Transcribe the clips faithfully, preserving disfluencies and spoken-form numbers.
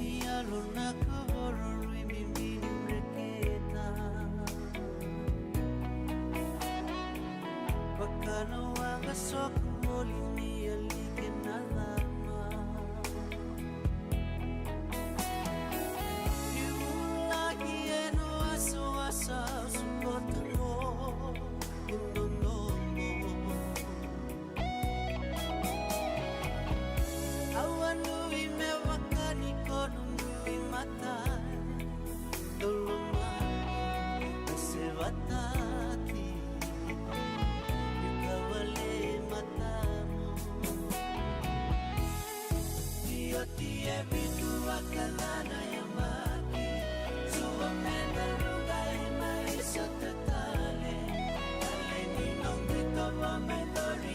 Ni yalo na kavoro rui bibi ni breketa. Vaka na waqa soku voli ni alike na lama. Ni vulagi ena wasawasa sukota mo. Au a nuvi me vaka ni ko nuvi mata. Dolo mai, me se vataki. Ni kavale matamu. Ni oti e vitu vaka na yabaki. Suva me daruga e mai sa tatale. Tale ni noqu itovo me dori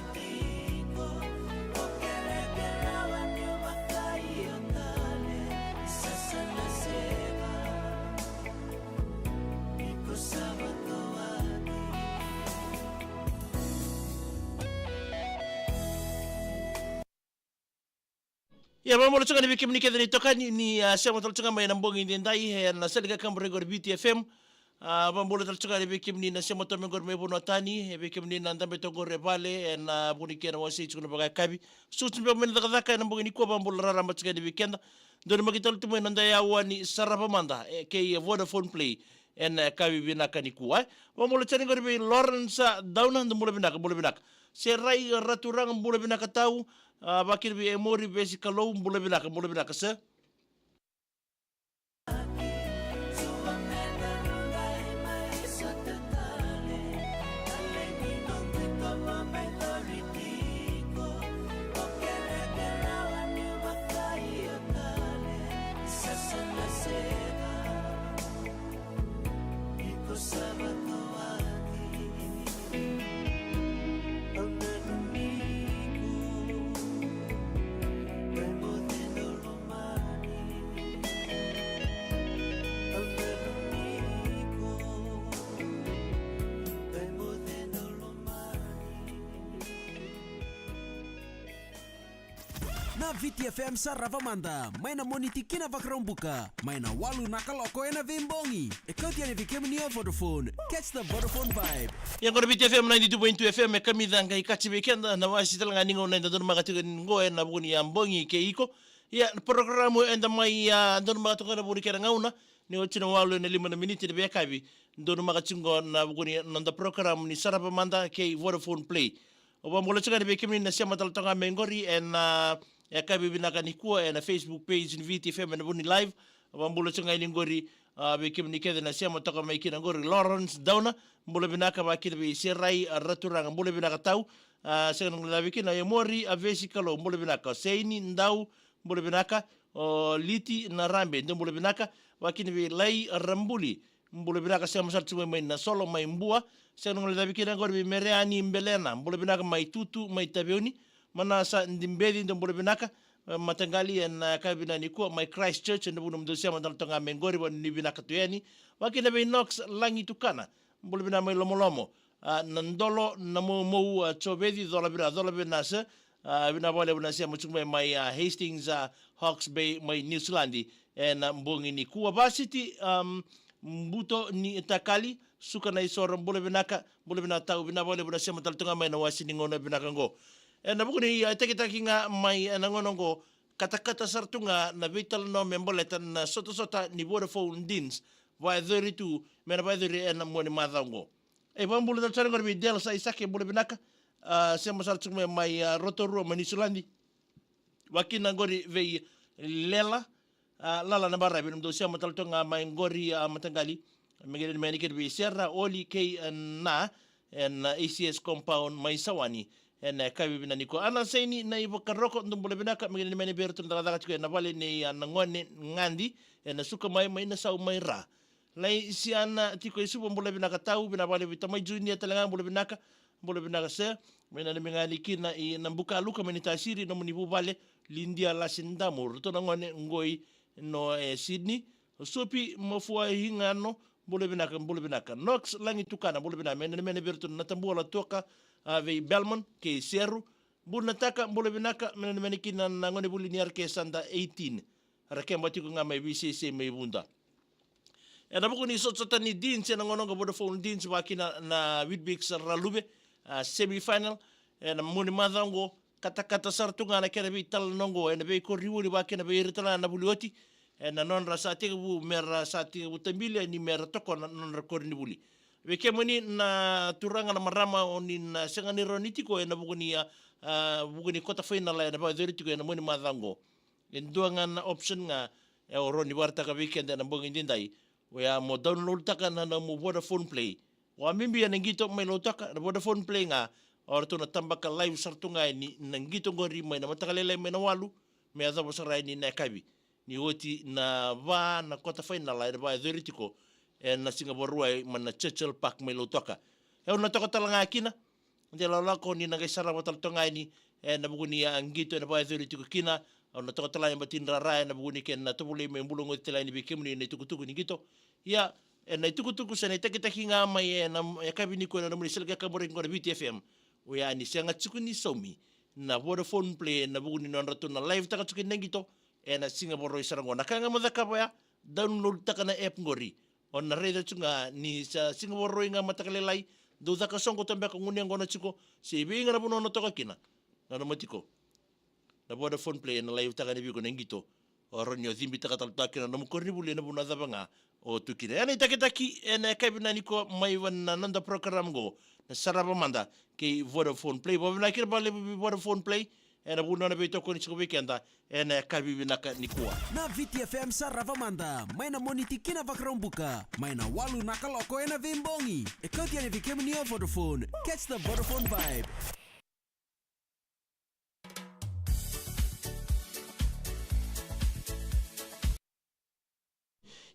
Ia, vakabula tiko ga ni vei kemuni kece na itokani ni, a, sema tale tiko ga mai ena bogi edaidai ena sala ni kakaburaki qori Viti F M. A, vakabula tale tiko ga ni vei kemuni na sema toka mai qori mai vanua tani, e vei kemuni na dabe toka qori e vale ena vuku ni kena wasei tiko na vakayakavi. Sucu beka mai na cakacaka ena bogi nikua, vakabula raraba tiko ga ni vei keda. Dua ni makita tale tu mai na noda yawa ni Sarava Mada, e, kei Vodafone Play ena yakavi vinaka nikua, e. Vakabula tale qori vei Lawrence, a, Dauna, dou bula vinaka, bula vinaka. Serai Raturaga, bula vinaka tau. A, vakakina vei Emori Vesikalou, bula vinaka, bula vinaka sir. Na Viti F M Sarava Mada, mai na Moniti ki na Vakaraubuka, mai na walu na kaloko ena veibogi. E kauti yani vei kemuni o Vodafone. Catch the Vodafone vibe. Ia qo na Viti F M ninety-two point two F M, e kamica qai kaci vei keda na wasi tale ga ni gauna eda donumaka tiko qo ena vuku ni a bogi kei iko. Ia na porokaramu eda mai a donumaka toka ena vuku ni kena gauna, ni oti na walu ena lima na miniti ena veiyakavi. Donumaka tiko qo na vuku ni noda porokaramu ni Sarava Mada kei Vodafone Play. Au vakabula tiko ga ni vei kemuni na sema tale toka ga mai qori ena, a, yakavi vinaka nikua ena Facebook page ni Viti F M ena vuku ni live. Au vakabula tiko ga ni qori, a, vei kemuni kece na sema toka mai kina qori, Lawrence Dauna, bula vinaka, vakakina vei Serai, a, Raturaga, bula vinaka tau. A, sega ni guilecavi kina, Emori, a, Vesikalou, bula vinaka. Seini Dau, bula vinaka. O Liti Narabe, dou bula vinaka. Vakakina vei Lai Rabuli, bula vinaka, sema sara tu mai mai Nasolo mai Bua. Sega ni guilecavi kina qori vei Mereani Belena, bula vinaka mai Tutu mai Taveuni. Manasa Dibeci, dou bula vinaka. E, mataqali ena yakavi vinaka nikua mai Christchurch, ena vuku ni nomudou sema tale toka ga mai qori, vakanuinui vinaka tu yani. Vakakina vei Knox Lagi Tukana, bula vinaka mai Lomolomo. A, Nadolo, Namoumou, a, Joveci, cola vina, cola vina sir. A, vinaka vakalevu na sema tiko mai mai, a, Hastings, a, Hawke's Bay mai Niusiladi ena bogi nikua. Vasiti, am, Buto ni Takali, Suka na Isoro, bula vinaka, bula vinaka tau, vinaka vakalevu na sema tale tu ga mai na wasi ni gauna vinaka qo. Ena vuku ni, a, takitaki ga mai ena gauna qo, katakata sara tu ga na veitalanoa me baleta na sotasota ni Vodafone Deans, vakayacori tu, me na vakayacori ena mua ni macawa qo. E, vakabula tale sara qori vei Del Saisake, bula vinaka. A, sema sara tiko mai mai, a, Rotorua mai Niusiladi. Vakakina qori vei Lela, a, Lala Nabaravi, nomudou sema tale toka ga mai qori, a, mataqali. Me qai nanumi yani kina vei Sera, Oli kei, a, Na, ena, a, A C S compound mai Sawani. Ena yakavi vinaka nikua. Ana Saini Naivakaroko, dou bula vinaka, me qai nanumi yani vei iratou na cakacaka tiko ena vale nei, a, na gone Gadi, ena suka mai mai Nasau mai Ra. Lai Siana tiko e Suva, bula vinaka tau, vinaka vakalevu. Tamai Junia tale ga, bula vinaka, bula vinaka sir. Me nanumi ga yani kina i Nabukaluka mai Naitasiri, nomuni vuvale, Lidia Lasidamu, ratou na gone qo i no e Sydney. Sopi Mafuaigano, bula vinaka, bula vinaka. Knox Lagi Tukana, bula vinaka, me nanumi yani vei iratou na Tabua Latuaka, a, vei Belmont kei Seru. Bunataka, bula vinaka, me nanumi yani kina na gonevuli ni R K Sanda eighteen. Ra keba tiko ga mai Viseisei mai Vuda. Ena vuku ni sotasota ni Deans ena gauna oqo, Vodafone Deans, vaka kina na Weet-Bix Raluvale, a, semi final. Ena mua ni macawa oqo, katakata sara tu ga na kena veitalanoa oqo ena veikoronivuli, vaka kina vei ira tale ga na vuli oti, ena nodra sa tekivu, mera sa tekivu tabili yani mera tokona na nodra koronivuli. Vei kemuni na turaga, na marama, o ni na sega ni rawa ni tiko ena vuku ni, a, a, vuku ni quarter final ena vakayacori tiko ena mua ni macawa oqo, e dua ga na option ga e rawa ni vakaraitaka vei keda ena bogi edaidai, oya mo download taka na nomu Vodafone Play. Vakabibi ena qito mai Lautoka, na Vodafone Play ga, o ratou na tabaka live sara tu ga yani na qito oqori mai na mataka lailai mai na walu me yacova sara yani na yakavi, ni oti na va na quarter final ena vakayacori tiko ena siga Vakarauwai mai na Churchill Park mai Lautoka. E, au na toka tale ga kina, de lakolako ni na qai sarava tale toka ga yani ena vuku ni, a, qito ena vakayacori tiko kina. Au na toka tale ga e Batirara ena vuku ni kena tovolei me bula goci tale yani vei kemuni na itukutuku ni qito. Ia, ena itukutuku se na itakitaki ga mai ena yakavi nikua ena nomuni sele ka kaburaki qo na Viti F M, oya ni sega tiko ni saumi na Vodafone Play ena vuku ni nodratou na live taka tiko na qito ena siga Vakarauwai sara oqo. Na ka ga mo cakava oya, download taka na app qori. O na raica tu ga ni sa siga Vakarauwai ga mataka lailai, dou caka soqo tu beka, gunu yaqona tiko, se i vei ga na vanua o na toka kina, nanuma tiko, na Vodafone Play ena live taka yani vei iko na qito. O rawa ni o cibitaka tale toka kina na nomu koronivuli ena vanua cava ga o tu kina. Ena itakitaki ena yakavi nikua mai vei na noda program oqo, na Sarava Mada kei Vodafone Play. Vakavinavinaka vakalevu vei Vodafone Play ena vuku ni nona veitokoni tiko vei keda ena yakavi vinaka nikua. Na Viti F M Sarava Mada, mai na Moniti ki na Vakaraubuka, mai na walu na kaloko ena veibogi. E kauti yani vei kemuni o Vodafone. Catch the Vodafone vibe.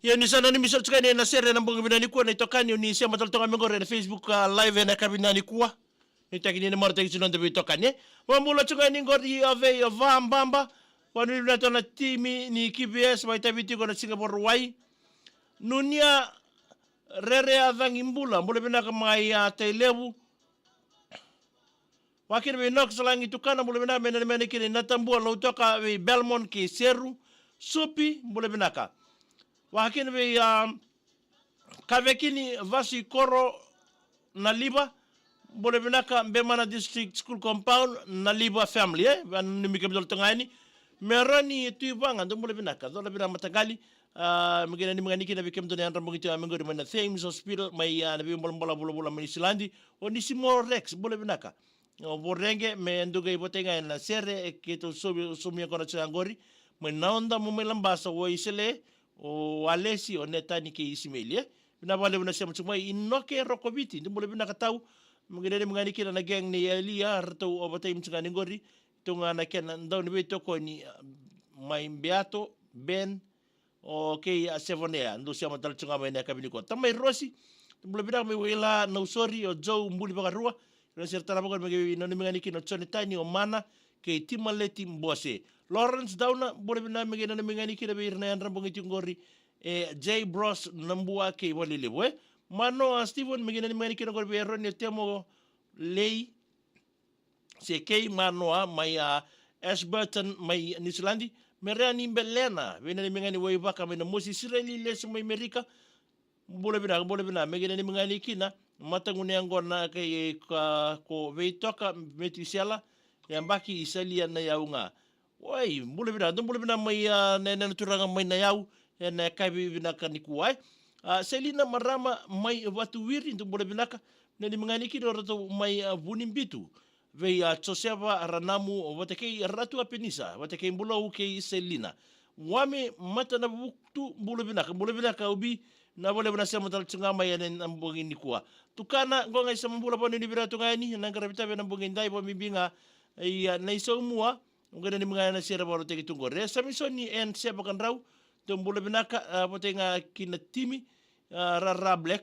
Ia, ni sa nanumi sara tiko yani na sere ena bogi vinaka nikua na itokani, o ni sema tale toka mai qori ena Facebook, a, live ena yakavi nikua. Nuitaki ni na marautaki tiko na noda veitokani, e. Vakabula tiko yani qori o vei, o Vababa. Vakanuinui vinaka tu na timi ni Q V S vakaitavi tiko na siga Vakarauwai. Nunia Rere a Cagi Bula, bula vinaka mai, a, Tailevu. Vaka kina vei Nox Lagi Tukana, bula vinaka, me nanumi yani kina i Natabua, Lautoka, vei Belmont kei Seru. Supi, bula vinaka. Vaka kina vei, a, Kavekini Vasikoro Naliva, bula vinaka, Bemana District School Compound, Naliva family, e? Vei nanumi kemudou toka ga yani. Meroni Tuivaga, dou bula vinaka, cola vinaka mataqali. A, me qai nanumi ga yani kina vei kemudou na yadra bogi tiko ga mai qori mai na Thames Hospital, mai, a, na veibolabolavu vulavula mai Niusiladi. O Nisimo Rex, bula vinaka. O Voreqe, me dou qai votai ga ena sere e keitou saumi, saumi yaqona tiko ga qori. Mai Naudamu mai Labasa, o Isele, o Alesi, o Netani kei Isimeli, e. Vinaka vakalevu na sema tiko mai. Inoke Rokoviti, dou bula vinaka tau. Me qai nanumi ga yani kina na gang nei Elia, ratou o votai tiko ga ni qori. Tu ga na kena dau ni veitokoni, a, mai Beato, Ben, o kei a Sevonea, dou sema tale tiko ga mai ena yakavi nikua. Tamai Rosi, bula vinaka mai Waila, Nausori, o Joe Buli Vakarua, ira na sere tarava qori me qai nanumi ga yani kina o Jone Tani, o Mana, kei Timaleti Bose. Lawrence Dauna, bula vinaka, me qai nanumi ga yani kina vei ira na yadra bogi tiko qori, e, J Bros Nabua kei Valelevu, e. Manoa Steven, me qai nanumi ga yani kina qori vei Eroni, o Temo Lei, se kei Manoa mai, a, Ashburton mai Niusiladi. Mereani Belena, vei nanumi ga yani Waivaka mai Namosi. Isireli Lesu mai Merika, bula vinaka, bula vinaka, me qai nanumi ga yani kina mataqu ni yaqona kei, ka, ko Veitoka Metusela, yabaki i Salia na yau ga. Oi, bula vinaka, dou bula vinaka mai, a, na, na, na turaga mai na yau ena yakavi vinaka nikua, e. A, Selina Marama mai Vatuwiri, dou bula vinaka, nanumi ga yani kina o ratou mai, a, Vunibitu. Vei, a, Josefa Ranamu, vata kei Ratu Apenisa, vata kei Bulou kei Selina. Wame Matanavutu, bula vinaka, bula vinaka Ubi, vinaka vakalevu na sema tale tiko ga mai ena, na bogi nikua. Tukana, qo ga i Samabula, vakanuinui vinaka tu ga yani, na qaravi tavi ena bogi edai, vakabibi ga, ia, na i Saumua, qo nanumi ga ena sere vakarautaki tu qori. E, Samisoni N Sevakadrau, dou bula vinaka, a, votai ga kina timi, a, Rara Black.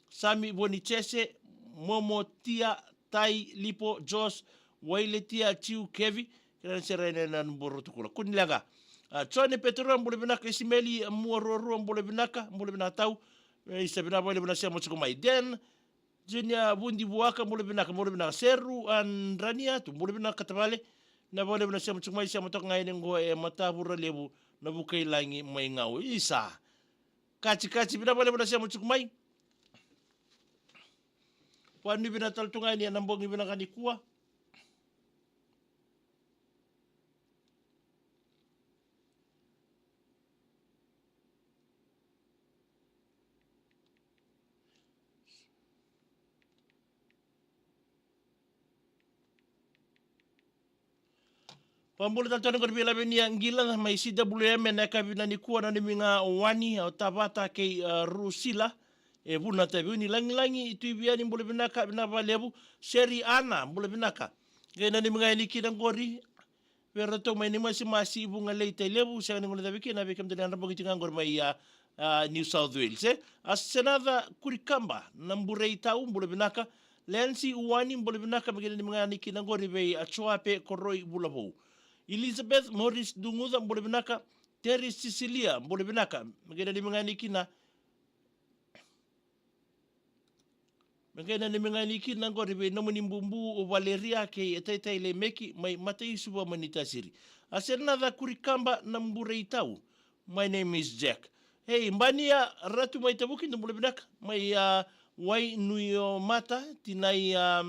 Sami Voni Jese, Momo Tia, Tai Lipo, Jos, Waile Tia, Jiu Kevi, kei na sere ena, na Borotukula. Kunileqa. A, Jone Petero, bula vinaka, Isimeli, a, Mua Ruarua, bula vinaka, bula vinaka tau. E, isa vinaka vakalevu na sema tiko mai. Den, Junior Vudivuaka, bula vinaka, bula vinaka. Seru Andrania, tu bula vinaka tavale. Vinaka vakalevu na sema tiko mai, sema toka ga yani qo e Matavura Levu, na Vukailagi mai Gau. Isa. Katikati, vinaka vakalevu na sema tiko mai. Vakanuinui vinaka tale tu ga yani ena bogi vinaka nikua. Vakabula tale tu yani qori vei Lavenia Qila mai C W M ena yakavi nikua, na neimami ga wani, o Tavata kei, a, Rusila. E Vuna Taveuni Lagilagi, Tui Viani, bula vinaka, vinaka vakalevu. Seri Ana, bula vinaka. Qai nanumi ga yani kina qori vei iratou mai Naimasimasi, Vugalei, Tailevu, sega ni guilecavi kina vei kemudou na yadra bogi tiko ga qori mai, a, a, New South Wales, e. A Senatha Kurikaba, Naburei Tau, bula vinaka. Lancy Uani, bula vinaka, me qai nanumi ga yani kina qori vei a Joape Koroi, Vulavou. Elizabeth Morris Duguca, bula vinaka. Terry Cecilia, bula vinaka, me qai nanumi ga yani kina Me qai nanumi ga yani kina qori vei nomuni bubu o Valeria kei Taitai Lemeki mai Mataisuva mai Naitasiri. A Senatha Kurikaba, Naburei Tau. My name is Jack. Hey, Bania Ratu mai Tavuki, dou bula vinaka. Mai, a, Wainuiomata, tinai, a,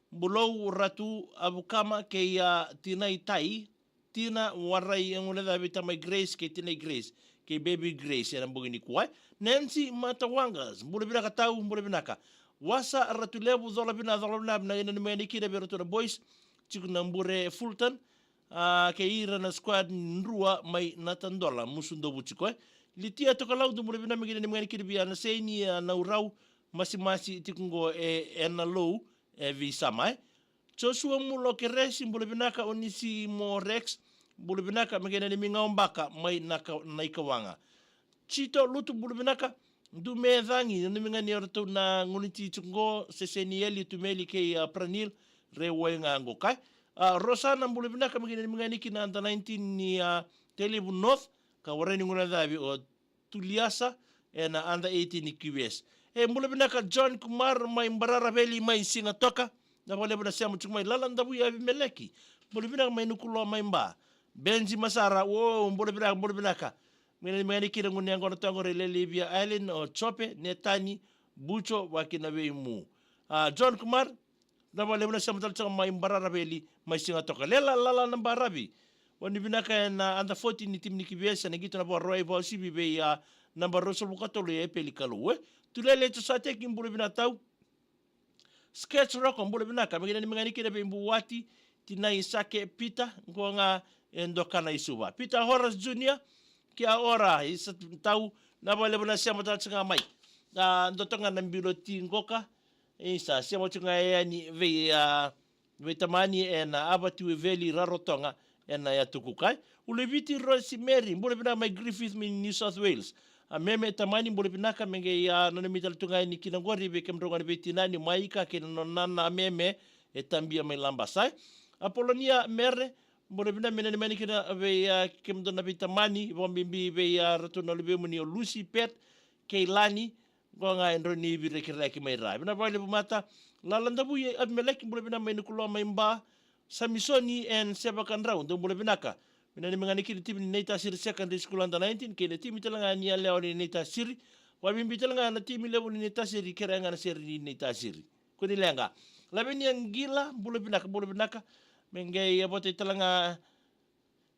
Bulou Ratu Avukama kei, a, tinai Tai. Tina Warai, e guilecavi tamai Grace kei tinai Grace kei baby Grace ena bogi nikua. Nancy Matawaqa, bula vinaka tau, bula vinaka. Wasa Ratulevu, cola vina, cola vina, na ina numeni kina vei iratou na boys tiko na bure Fulton, a, kei ira na squad drua mai Natadola, Musudovu tiko, e. Litia Tokalau, dou bula vina, me qai nanumi yani kina vei Anaseini, a, Naurau, Masimasi tiko qo e, ena lou, e, veisama, e. Joshua Mulo Keresi, bula vinaka. Onisimo Rex, bula vinaka, me qai nanumi ga o Baka mai na ka-, Naikawaqa. Tito Lutu, bula vinaka. Dume Cagi, nanumi ga ni o ratou na gunu tiko qo, Sesenieli, Tumeli kei, a, Pranil, re wai ga qo kai. A, Rosana, bula vinaka, me qai nanumi ga ni kina under nineteen ni, a, Tailevu North, ka warai ni guilecavi o Tuliasa, ena under eighteen ni Q S. E, bula vinaka John Kumar mai Barara Valley mai Sigatoka. Na vakalevu na sema tiko mai. Lala Davui Avimeleki, bula vinaka mai Nukuloa mai Ba. Benji Masara, o, bula vinaka, bula vinaka. Me nanumi ga ni kina gunu yaqona toka qori Lelevia Island, o Jope, Netani, Bujo, vaka kina Veimu. A, John Kumar, na vakalevu na sema tale tiko mai Barara Valley mai Sigatoka. Lela Lala na Baravi. Vakanuinui vinaka ena under fourteen ni timi ni Q S, ena qito na Vakarauwai Vakauasivi vei, a, naba ruasagavulu ka tolu e Peli Kalou, e. Tulele Josateki, bula vinaka tau. Sketch Roko, bula vinaka, me qai nanumi ga ni kina vei Buwati, tinai Sake Peter, qo ga e Dokana i Suva. Peter Horace Junior, kia ora, isa tau, na vakalevu na sema tale tiko ga mai. A, dua toka ga na bilo ti qoka, isa, sema tiko ga yani vei, a, veitamani ena Avatiweveli, Rarotoga, ena yatu Kukai. Uleviti Rosemary, bula vinaka mai Griffith mai New South Wales. A Meme Tamani, bula vinaka, me qai, a, nanumi tale tu ga yani kina qori vei kemudrau ga na veitinani, mai ka kei na nona nana a Meme, e Tabia mai Labasa. Apolonia Mere, bula vinaka, me nanumi yani kina vei, a, kemudrau na veitamani, vakabibi vei, a, ratou na luvemuni o Lucy, Pet, kei Lani, qo ga e drau ni veirekereke mai ra. Vinaka vakalevu mata. Lala Davui Avimeleki, bula vinaka mai Nukuloa mai Ba. Samisoni and Sevakadrau, dou bula vinaka. Me nanumi ga ni kina timi ni Naitasiri Secondary School under nineteen, kei na timi tale ga ni yalewa ni Naitasiri. Vakabibi tale ga na timi levu ni Naitasiri, kerea ga na sere ni Naitasiri. Kua ni leqa. Lavenia Qila, bula vinaka, bula vinaka. Me qai vata tale ga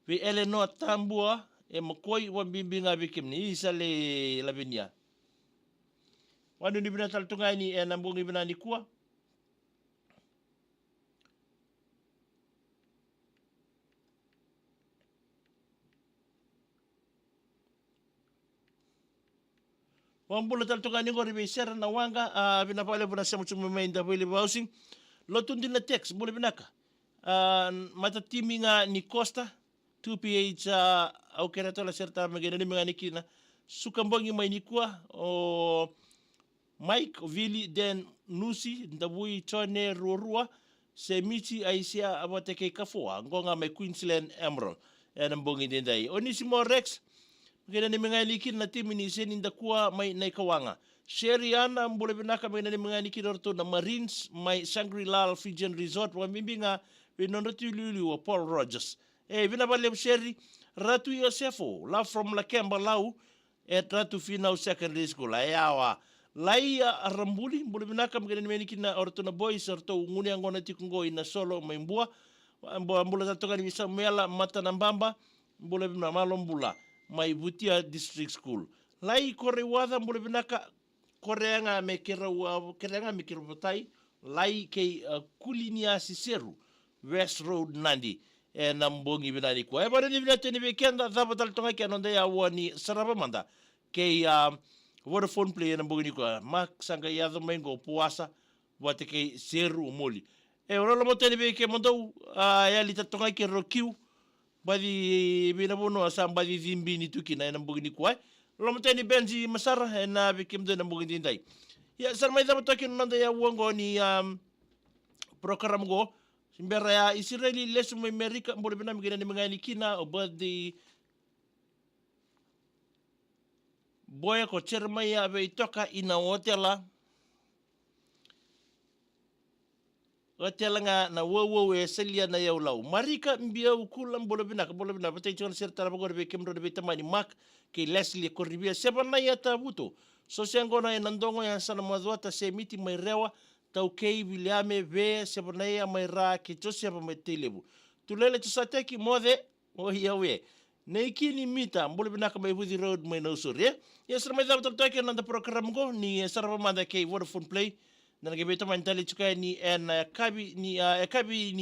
vei Eleanor Tabua, e Makoi, vakabibi ga vei kemuni, isa le Lavenia. Vakanuinui vinaka tale tu ga yani ena bogi vinaka nikua. Vakabula tale tu ga yani qori vei Sera na Waqa, a, vinaka vakalevu na sema tu mai Davui Levu Housing. Lotu Dina Tex, bula vinaka. A, matatimi ga ni Costa, two P H, a, au kerea toka Sera, me qai nanumi ga ni kina. Suka bogi mai nikua, o Mike, o Vili, Den, Nusi, Davui, Jone, Ruarua, Semici, Aisea, a vata kei Kafoa, qo ga mai Queensland, Emerald. Ena bogi daidai. Onisimo Rex, me qai nanumi ga yani kina na timi ni Seni Dakua mai Naikawaqa. Seri Ana, bula vinaka, me qai nanumi ga yani kina o ratou na Marines mai Shangri-La Fijian Resort, vakabibi ga vei nodratou iliuliu o Paul Rogers. E, vinaka vakalevu Seri, Ratu Iosefo, la from Lakeba, Lau, e Ratu Finau Secondary School. E yawa. Lai a Rabuli, bula vinaka, me kena ni meni kina o ratou na boys, o ratou gunu yaqona tiko qo i Nasolo mai Bua. Bula, bula tale toka yani vei Samuela Matanababa, bula vinaka, malo bula, mai Vutia District School. Lai Koreiwaca, bula vinaka, korea ga me keirau, a, kerea ga me keirau votai, Lai kei, a, Kulinia Siseru, West Road, Nadi, ena bogi vinaka nikua. E vaka ni vinaka tu yani vei keda, cava tale toka ga kina noda yavu ni sarava mada kei, a, Vodafone Play ena bogi nikua. Mark sa qai yaco mai qo, Puasa vata kei Seru Moli. E, au loloma tu yani vei kemudou, a, yali tale toka ga kei Rokiu, baci vei na vanua sa baci cibi ni tu kina ena bogi nikua. Loloma tu yani Benji Masara, ena vei kemudou ena bogi daidai. Ia, sa na mai cava toka kina noda yavu qo ni, um, program qo. Se bera ya, Isireli lesu mai Merika, bula vinaka, me kena ni mai ga yani kina, o birthday boy ko Jeremaia Veitoka ina otela. Otela ga na Wauwau e Salia na Yau Lau. Marika Biau Kula, bula vinaka, bula vinaka. Vata tiko na sere tarava qori vei kemudrau na veitamani Mark kei Leslie Korivia, Sevanaia Tavuto. So se qona ena dogo ya sa na macuata, Semiti mai Rewa, Taukei Viliame, Ve Sevanaia mai Ra kei Josefa mai Tailevu. Tulele Josateki Moce, o ia we. Neikini Mita, bula vinaka mai Vuci Road mai Nausori, e. Ia sa na mai cava tale toka kina noda program qo ni sarava mada kei Vodafone Play. Na qai veitamani tale tiko yani ena yakavi ni, a, yakavi ni